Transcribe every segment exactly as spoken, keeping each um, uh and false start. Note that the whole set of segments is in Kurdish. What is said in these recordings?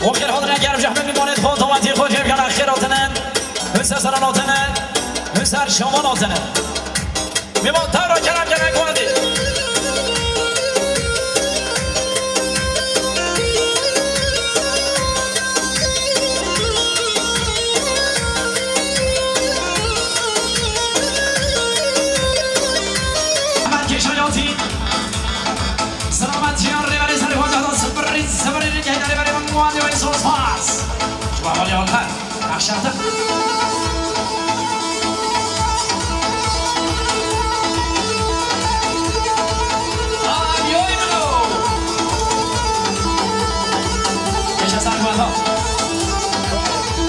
Xêr hatine, germ jehmet mîmanê xwe, dawetî xwe jê biyana xêr hatine. Hûn ser seran hatine. Hûn ser şaman hatine. Mîman tevra kerem kerem guhedî. Hemen keşayatî. Selametiya rêberê serê xwe da sibirî, sibirî rêkê rêberê min wan wê zor spas. Ji bo hevalê Alper. Aşağıda. Abi oyunu. Yaşa sen bana.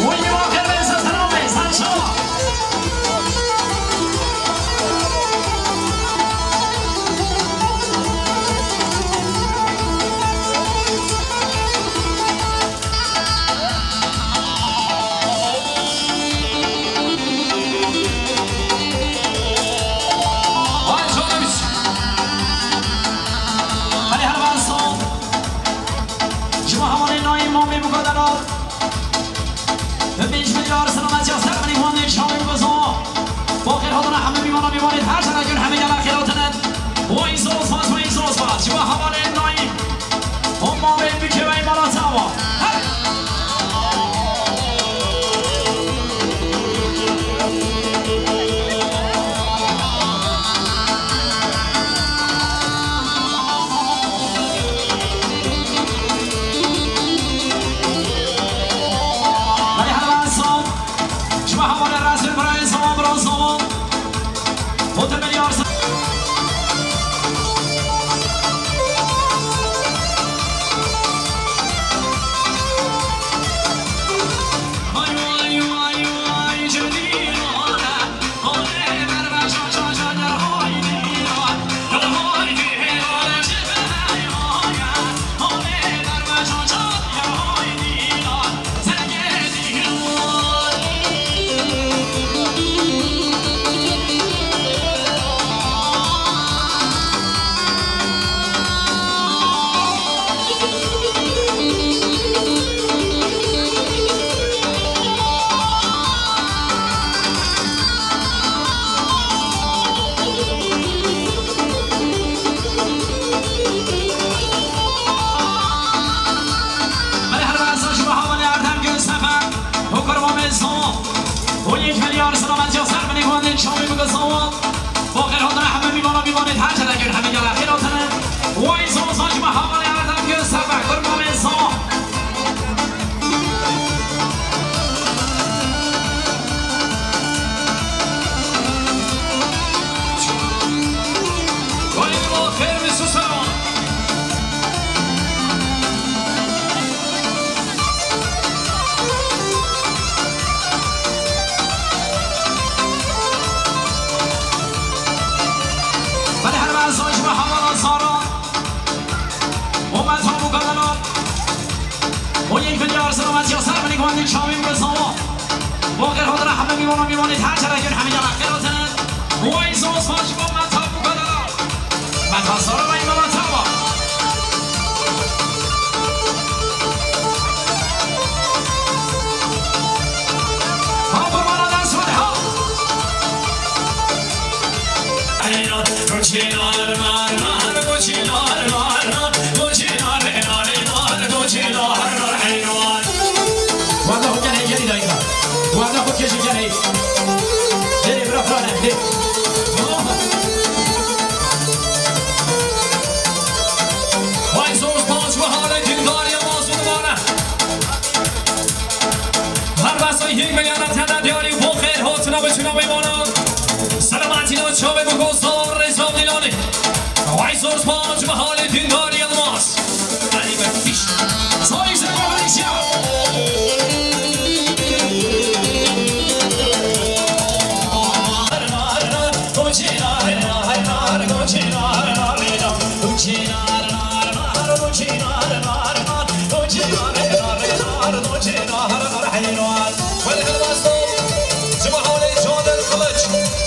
Oyunu var, sen selam ver, sen çal. Vay canım. Hadi hadi bana son. Cuma havanê nayê mamê bu kadar al. Ve beş milyar selamet ya sermeni kuandê çavê bu gazo. Fakir hadına hemi mîmana mîmanê her sene gün hemi yana xêratine. Vay zor spas, vay zor spas. Cuma havanê nayê. Homa ve mükemmel bana tamam. Hadi. Hadi hadi son. Şima havale rasul bırakın, zaman bırakın, zaman. Otur beni yarısı. Belê her bersa ji bo hevalê Erdem Gulsefer û kurbanê Zon û yek milyar selamet ya ser binê guhên çavê bike Zon. Bo xêr hatine hemî mîmana mîmanê her cere gel hemî gele xêr hatine. Way Zon, Zon ji bo hevalê Erdem Gulsefer, kurbanê Zon. Belê her bersa ji bo hevala Sara. Omed ha bu kanala. O yek milyar selamet ya ser binê guhên çavê bike Zon. Bo xêr hatine hemî mîmana mîmanê her cere gel hemî gele xêr hatine. Way Zon, Zon ji bo Meta bu kanala. Meta Sara ve mîmana tamam. Ha, kurbanê dest ve ha. Wanda xwe kenê, gelî dayika. Wanda xwe kejî kenê. Derê bira xwe ne, dê. Vay zor spas ve hale dindar ya mazlum bana. Her basa yek milyar tane diyarî bo xêr hatina ve çuna meymanan. Selametîna çavê biko Zon Rêza Dîlanê. Vay zor spas ve hale dindar Yilmaz. Hadi be, piş. Sayın Zon Rêza. Welê helbestê, ji bo hewlê Caner Kılıç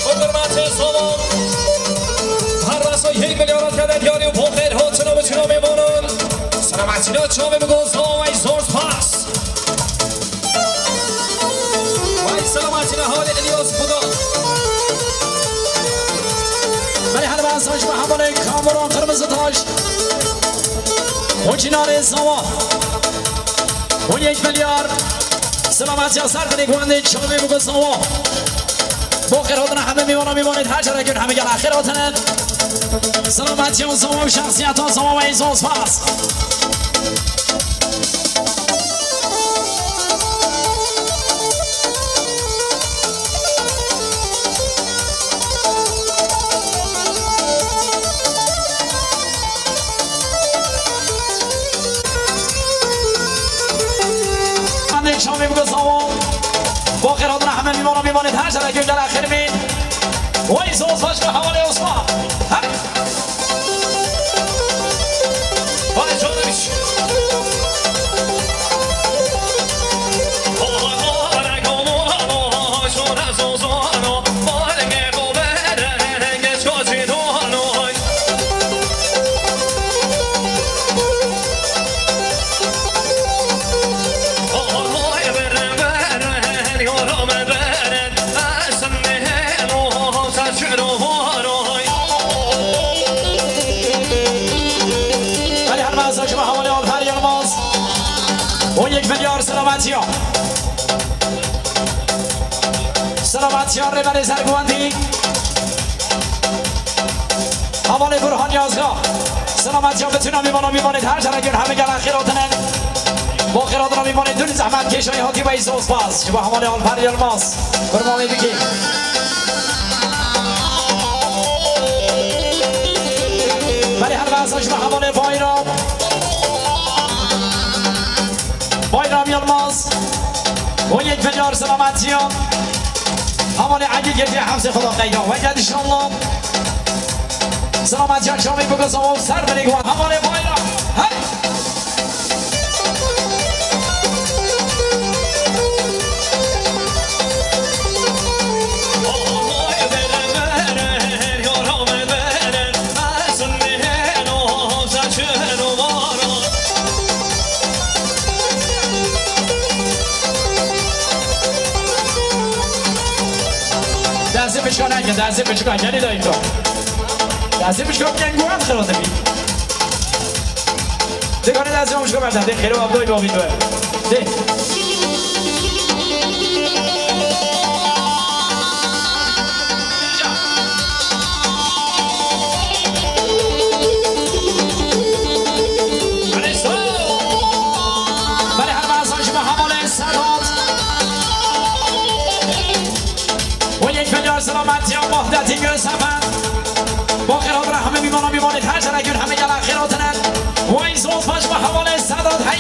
û kurmatê Zon. Her rasa yek milyara tede diyarî û bo xêr hatina ve çuna meymanan. Selametîna çavê biko Zon, vay zor spas. Taş. Hocînarê Zawa. On yek milyar. Selametiya ser dilê guhandê çavê biko Zawa. Bo xêr hatina hemî mîvana mîvanê her cara gel hemî gel axir hatine. Selametiya Zawa û şexsiyeta Zawa ve zor spas. Hemê çavê bike Zawa. Bo xêr hatina hemî mîvana mîvanê her cara gel axir mîn. Wey zor spas ke hevalê Osman. Her Hadi her masa şima hevalê Alper Yılmaz. On yek milyar selametiya. Selametiya Rêberê Serguwendî. Hevalê Burhan Yazga. Selametiya bitûna mîvana mîvanê her cara gel hemî gel axir hatine. Bo xêr hatina mîvanê dûr zehmet keşayî hatî wey zor spas. Ji bo hevalê Alper Yılmaz. Kurbanê bikî. Belê her behsa ji bo hevalê Bayram. Bayram Yılmaz. On yek milyar selametiya. Hevalê Egî girtiye hemsê xwe da qeyda. Weke inşallah. Selametiya çavê bike Zawa û ser dilê guhan. Hevalê Bayram. Hey! Destê piçika neke, destê piçika gelî dayî to. Destê piçika pengûen xira dibî. Dikare destê piçika berde, dê xêro abdoy bavî to. Dê. Belê her behsa ji bo hevalê Sedat. On yek milyar selametiya Vahdetî Gözefen. Bo xêr hatina hemî mîvana mîvanê her cara gel hemî gel axir hatine. Wey zor spas ji bo hevalê Sedat hey.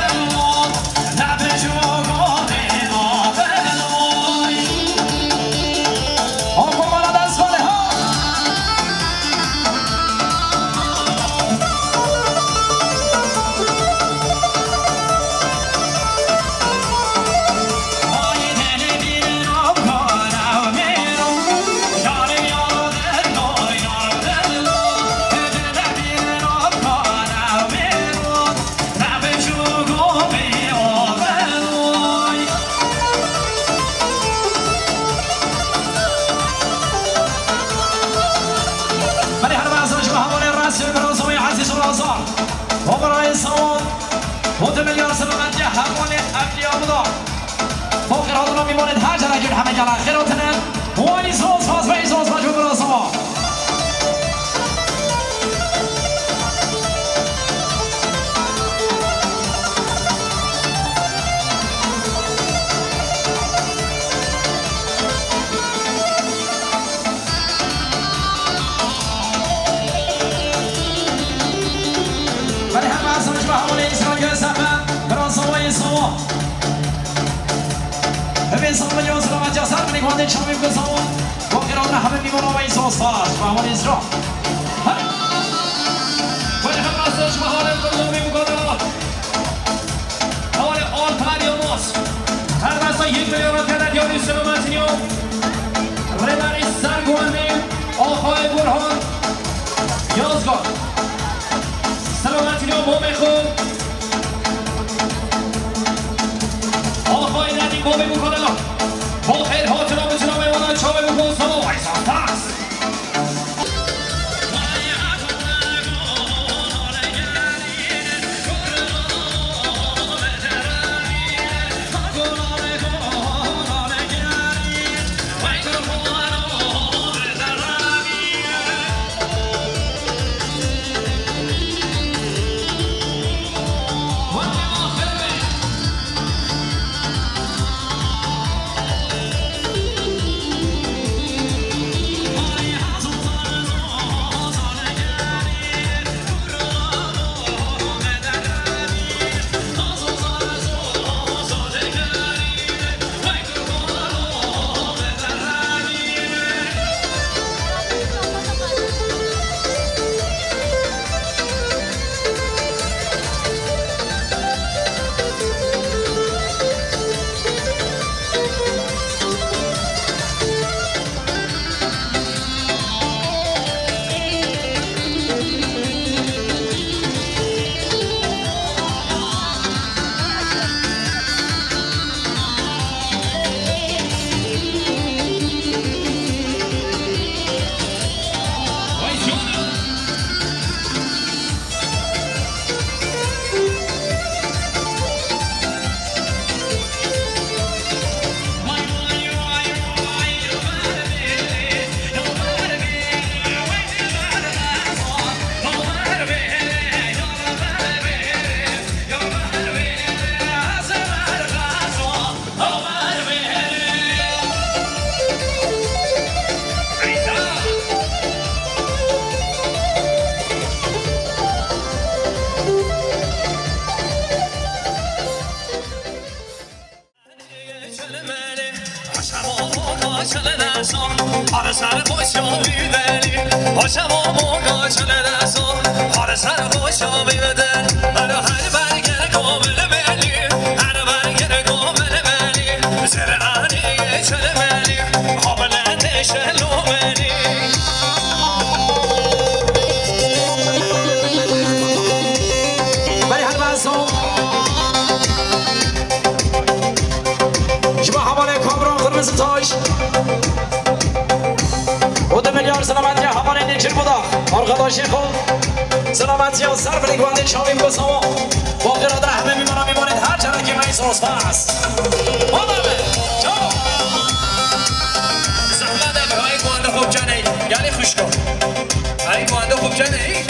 Belê her behsa ji bo hevalê Resûl Birazovê Ezîz û Razan. Omerayê Sawan. Hûn di milyar selametiya hevalê Evliya bidan. Bo xêr hatina mîvanên her cara gel hemî gel axir hatine. Wey zor spas, wey zor spas ji bo Birazova. Belê her behsa ji bo hevalê Îsraîl Gözefen, Birazovayê Sawan. Hemê sal milyon selametiya ser binê guhandê çavê bike Sawan. Bo xêr hatina hemî mîvana wey zor spas ji bo hevalê Îsraîl. Hey! Belê her behsa ji bo hevalê Birazovê bike Hevalê Alper Yılmaz. Her behsa yek milyon tene diyarî selametiniyo. Rêberê Serguwendê, Axayê Burhan Yazgan. Selametiniyo bomê xwe. Axayê Nedî bomê bû kare. Bo xêr hatina bi cinabê wana çavê bû konsolo. Ay sas tas. Berê helbestan. Ji bo hevalê Kamran Qirmizitaş. û du milyar selametiya hevalên Nêçîr Budak. Arkadaşê xwe selametiya ser bilî guhandê çavî bikesama. Baqira da hemê mîmana mîmanên her carekê me îsor spas. Baba me. Çaw. Zehmet e, ay guhande xwe bicaney. Gelê xwişko. Ay guhande xwe bicaney.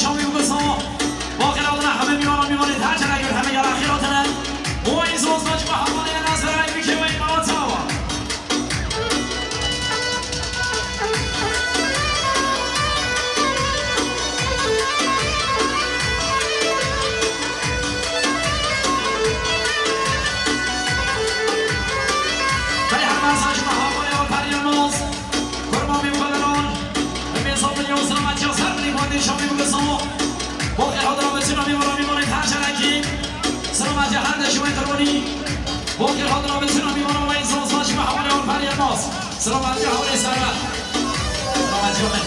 Şamî û Guso. Baqî radine hemî mîvana mîvanê her çarekê hemî gela xîr hatine. Û ey zozna ji me hevalê nas ve ey bikê wey mala çawa. Bey her nas ji me hevalê Alper Yilmaz. Kurma min xwe li ran. Bi mêza min ya selametîya ser min ê bandê Şamî û Guso. Baqî radine bi çina mîvana mîvanê her çarekê. Selametîya her de ji we qironî. Baqî radine bi çina mîvana wey zozna ji me hevalê Alper Yilmaz. Selametî hevalê Serwer. Selametî hevalê.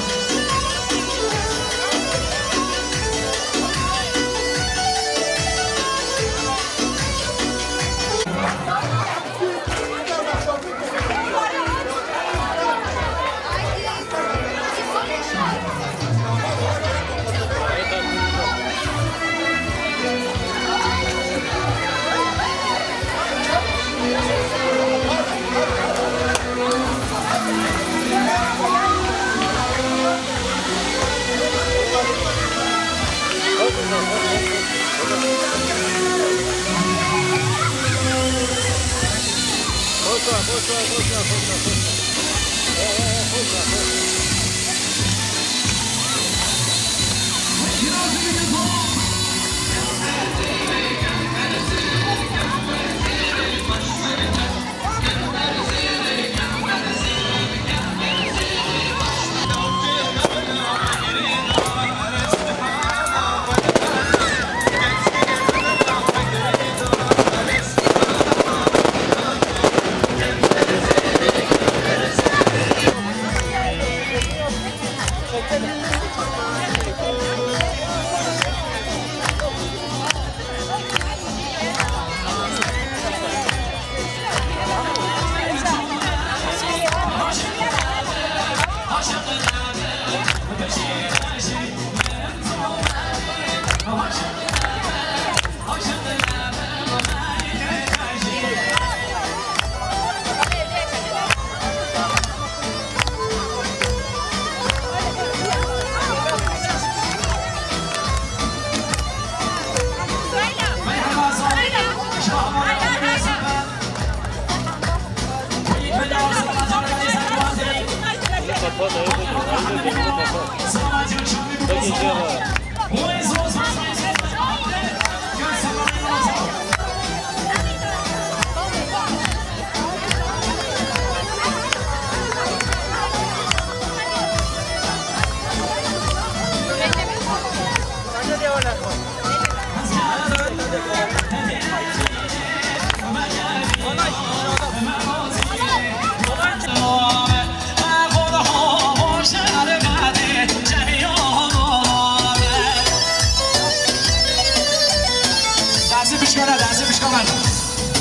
Destê pişka ne, destê pişka ne.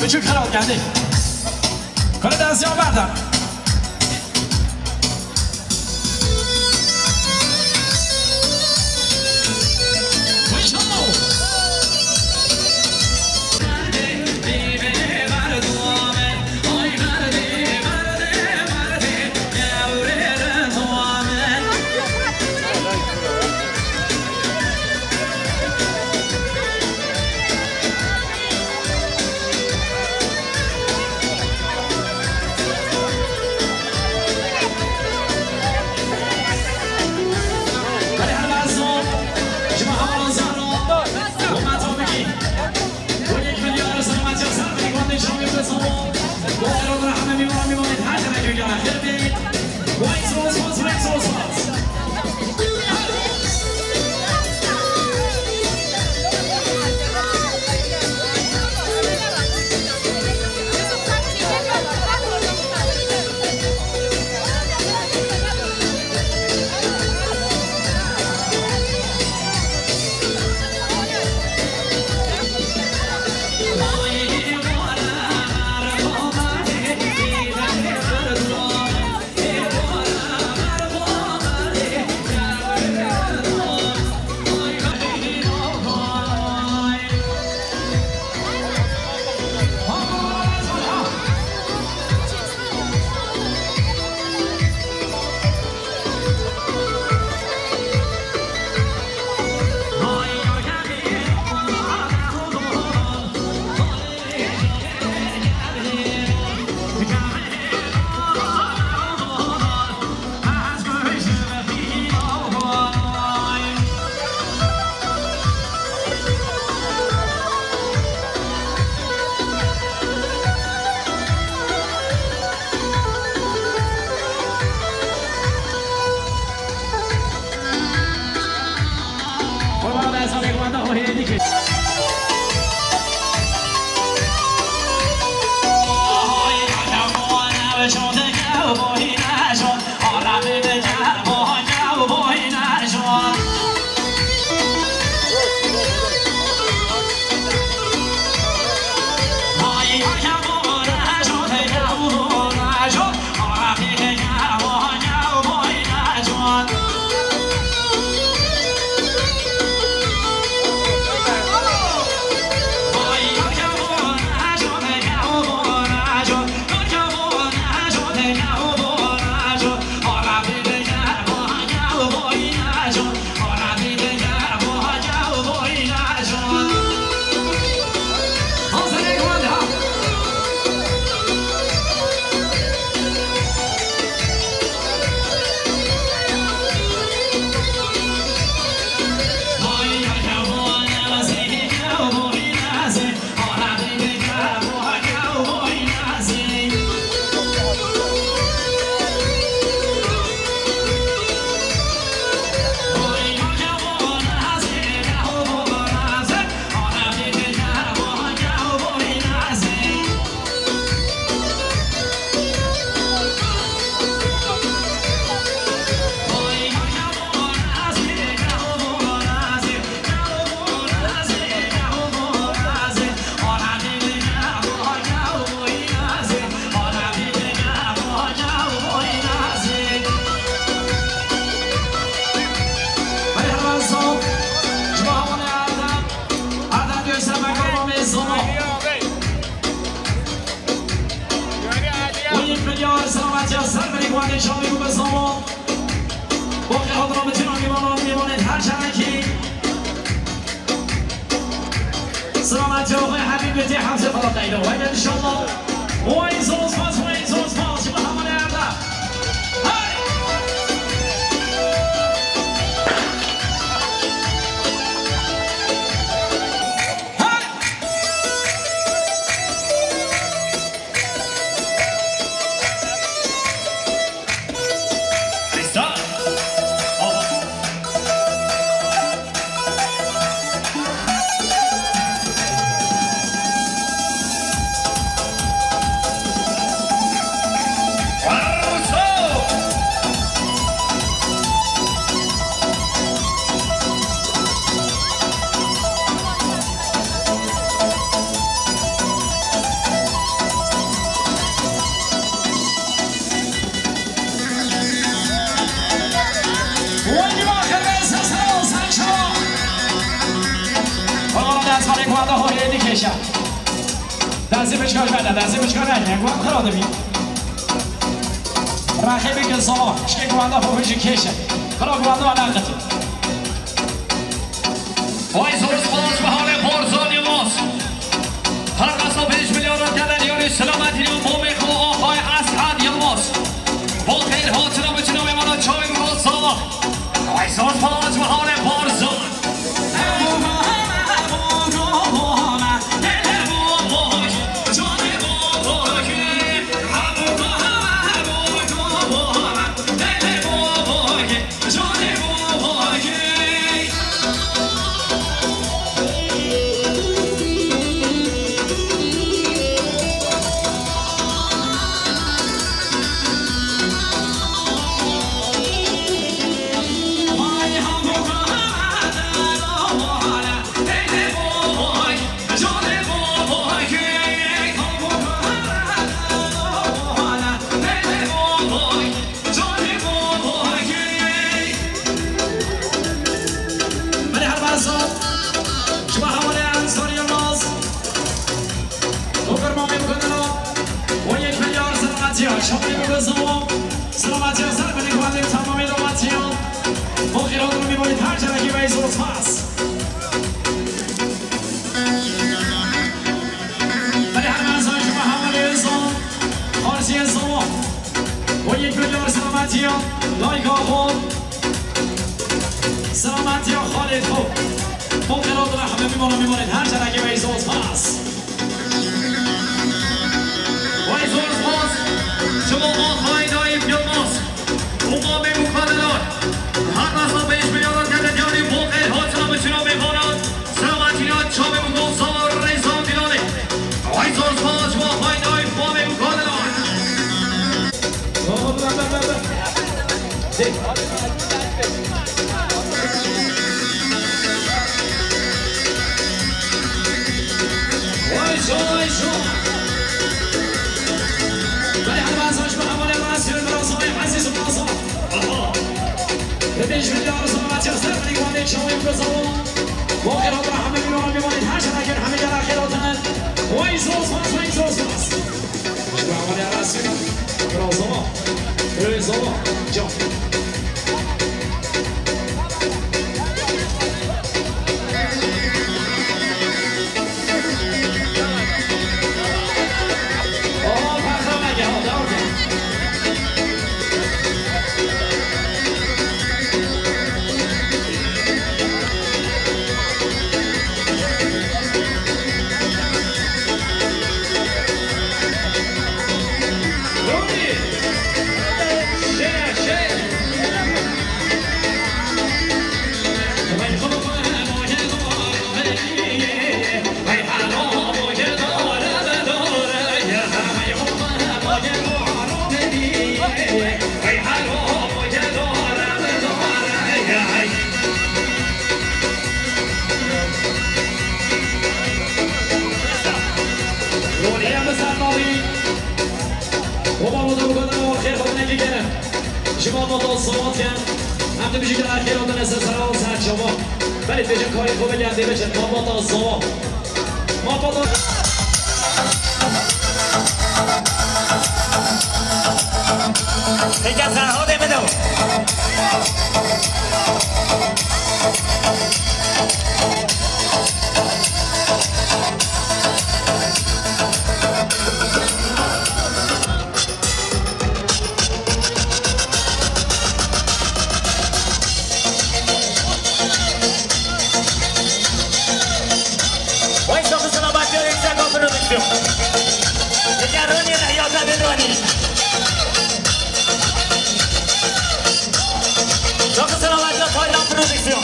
Biçûk xirab kendî. Kare destê berda. Şanî û bezama. Bo xêr hatina bi tîna mîvanan, mîvanên her çarekî. Selametî axê Hebîb li tê hevzê xwe de qeydo. Haydi inşallah. Way zor spas, way zor spas. Ji bo hevalê erdem. Hey! Hey! Wengî va xêr be, ser ser ol, ser çawa. Baba, dest xwe lê ku anda xwe hêdî kêşe. Destê biçka ji me de, destê biçka ne, ne, ku xira dibî. Rexê bike zava, şikê ku anda xwe bijî kêşe. Xira ku anda alaqetî. Vay zor spas bi halê Barzan Yilmaz. Her resa pênc milyaran kene diyarê selametî û bomê xwe axay Esad Yilmaz. Bo xêr hatina bi çina mêvana çavê bi zava. Vay zor spas bi halê Barzan. Belê her behsa ji bo hevalê Ensar Yilmaz û fermamê bi kanala on yek milyar selametiya. Şapê bi zava selametiya ser binê ku em tamamê davetiya. Bo xêr hatin mîvanên her çarekî ve zor spas. Belê her behsa ji bo hevalê Zon, Xarziyê Zon. On yek milyar selametiya, layka xwe. Selametiya Xalid xwe. Bo xêr hatin hemî mîvana mîvanên her çarekî ve zor spas. Vay zor spas. Ji bo axayî Naîf Yilmaz. Û mamê mukadderan. Her resa pênc milyaran kene diyarê bo xêr hatina bi çina mêvanan. Selametî ya çavê bi zava rêza û dîlanê. Vay zor spas ji bo axayî Naîf mamê mukadderan. Vay zor, vay zor. Belê her behsa ji bo hevalê Rasî û Birazavayê Ezîz û Birazava. Aha. Bi pênc milyar selametiya ser binê ku em ê çawê bizawa. Bo xêr hatin hemî mîvana mîvanên her çarekî hemî gela xêr hatine. Vay zor spas, vay zor spas. Ji bo hevalê Erasî, Birazava, Rêzava, Can. Aha, pexra me geha, devam et. Ronî em bi ser navî. Oba, oba, oba, oba, xêr xwe neke gere. Ji malbata Zava diye. Em dibêjin gere xêr hatine ser sera û ser çava. Belê dibêjin karê xwe veke em dê biçin. Malbata Zava. Malbata Pêkê serhodê min o. Vay, çok selamet, yüksek o produksiyon. Pêkê Ronî, Rehya Bedranî. Çok selamet, Taylan produksiyon.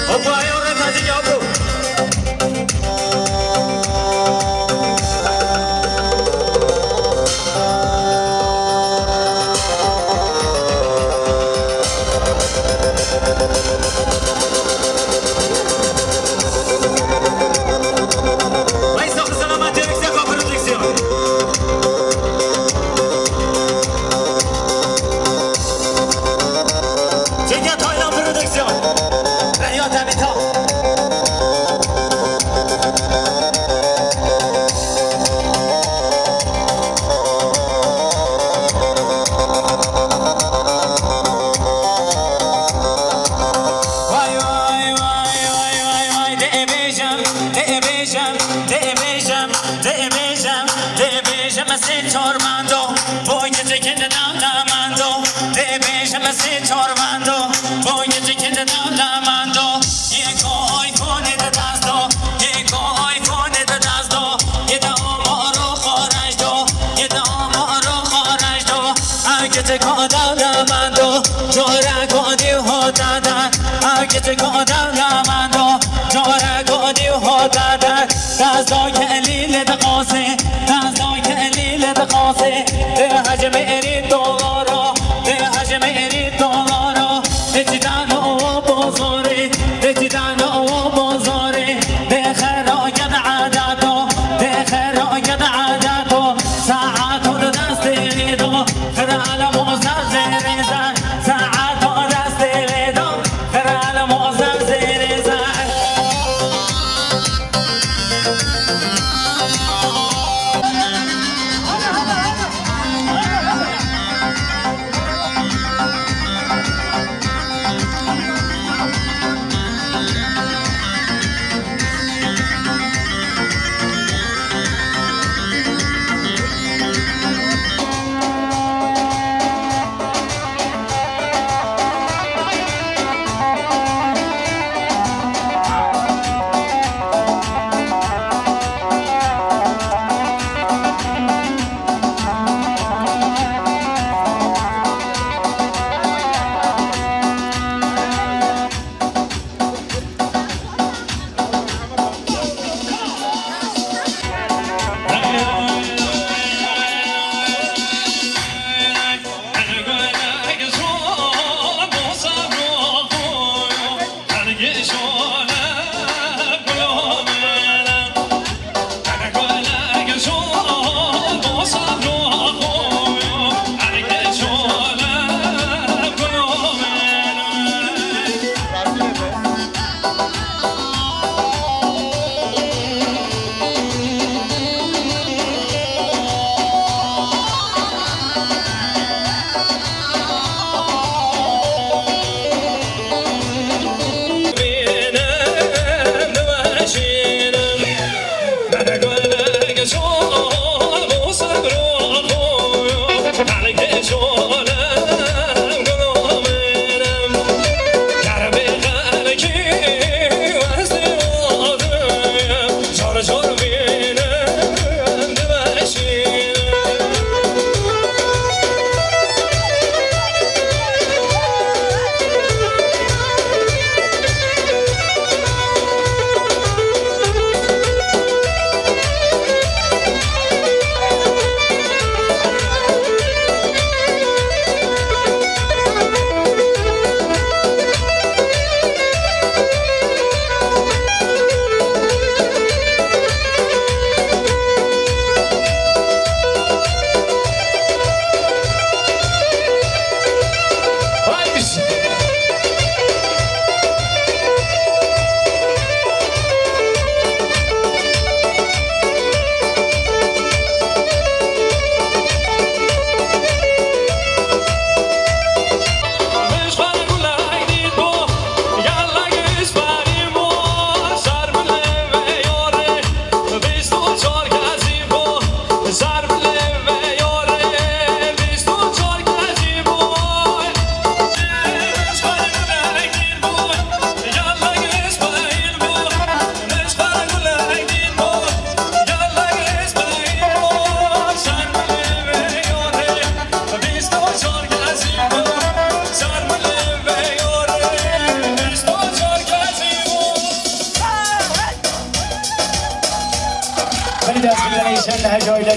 Hopa, ayo, re, tazik, hopa. Vay, sağ ol, selamet, yüksek o produksiyon. Çekya Taylan produksiyon. Rehya Temita. Vay, vay, vay, vay, vay, vay, dibêjim, dibêjim, dibêjim, dibêjim, dibêjim, sê çor mando, bo gecikê de dewlemando, dibêjim, sê çor mando, bo gecikê de dewlemando. Yê ku iPhone-ê di dest do, yê ku iPhone-ê di dest do, yê de amaro xwe reş do, yê de amaro xwe reş do. Ew keçik ku dewlemend o, corek ku dî hate der. Ew keçik ku dewlemend o, corek ku dî hate der. Dest do kelî lê diqasê, dest do kelî lê diqasê. Dê hejmêrî dolara, dê hejmêrî dolara. Dê çi dano bozorê, dê çi dano bozorê. Dê xera ged edato, dê xera ged edato. Saeto di destê wê do, xira li moza zêrê zer. Saeto destê wê do, xira li moza zêrê zer.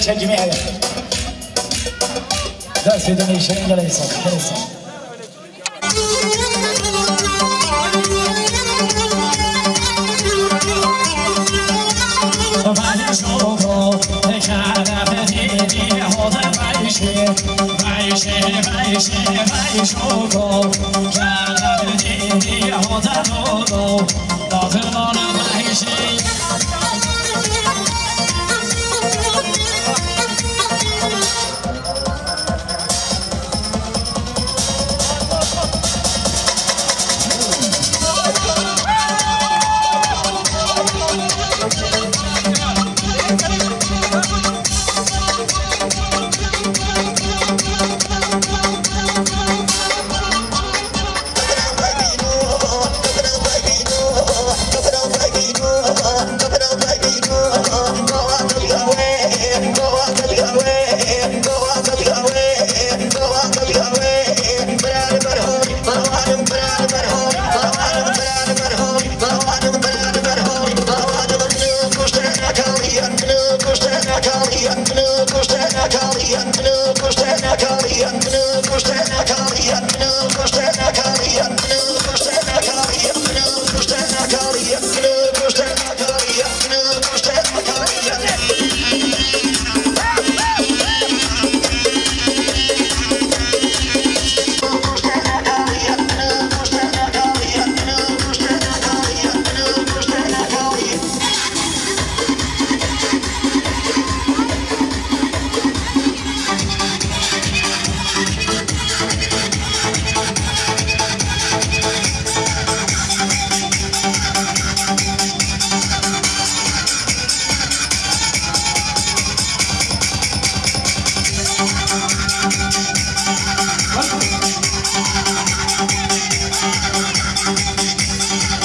Çekimi evet. Ders edin işe, gel insan, gel insan.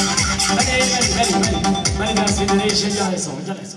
Belê, belê, belê, belê. Belê, belê, belê, belê, belê, belê, belê, belê.